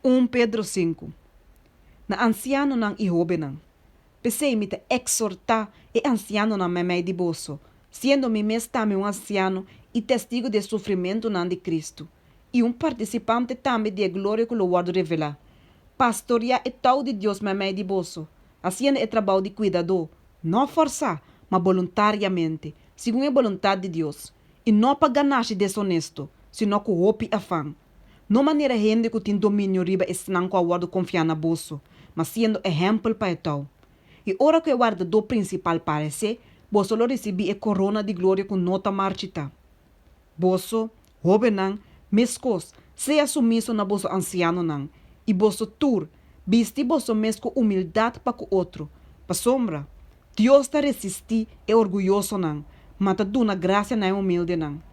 Un Pedro sinku, Na ansianonan i hóbennan. P'esei mi ta eksortá e ansianonan meimei di boso, siendo mi mes tambe un ansiano i testigu di e sufrimentunan di Kristu, i un partisipante tambe di e gloria ku lo wòrdu revelá, pastoriá e tou di Dios meimei di boso, hasiendo e trabou di kuidadó, no fòrsá, ma boluntariamente, segun e boluntat di Dios, i no pa ganashi deshonesto, sino ku hopi afan. No manera hende ku tin dominio riba esnan ku a wòrdu konfiá na boso, ma siendo ehèmpel pa e tou. I ora ku e Wardadó Prinsipal paresé, boso lo risibí e korona di gloria ku no ta marchitá. Boso, hóbennan, meskos, sea sumiso na boso ansianonan, i boso tur, bisti boso mes ku humildat pa ku otro, pasobra Dios ta resistí e orguyosonan, ma ta duna grasia na e humildenan.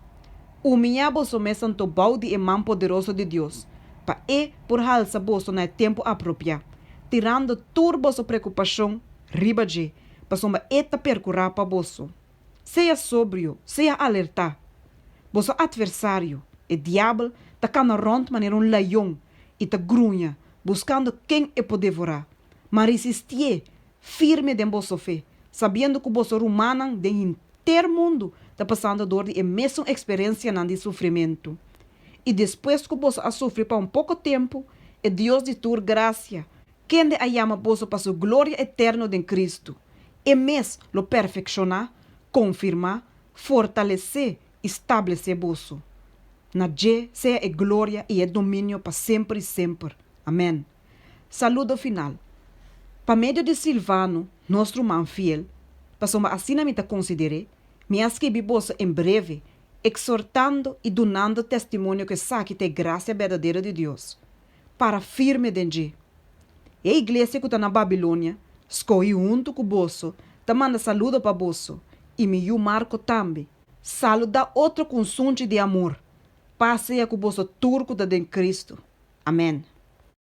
Humiyá boso mes anto bou di e man poderoso di Dios, pa E por halsa boso na e tempu apropiá, tirando tur boso preokupashon riba dje, pasobra E ta perkurá pa boso. Sea sobrio, sea alertá! Boso atversario, e diabel, ta kana rònt manera un layon i ta gruña, buskando ken e por devorá. Ma resistié firme den boso fe, sabiendo ku boso rumannan den henter mundu ta pasando dor di e mesun eksperensianan di sufrimentu. I despues ku boso a sufri pa un poko tempu, e Dios di tur grasia, kende a yama boso pa su gloria eterno den Kristu, e mes lo perfekshoná, konfirmá, fortalesé i stablesé boso. Na dje sea e gloria i e dominio pa semper i semper. Amèn. Saludo final. Pa medio di Silvano, nos ruman fiel, pasobra asina mi ta konsider'é, mi a skibi boso en breve, eksortando i dunando testimonio ku esaki ta e grasia berdadero di Dios. Para firme den dje. E iglesia ku ta na Babilonia, skohí huntu ku boso, ta manda saludo pa boso, i mi yu Marko tambe. Saludá otro ku un sunchi di amor. Pas sea ku boso tur ku ta den Kristu. Amèn.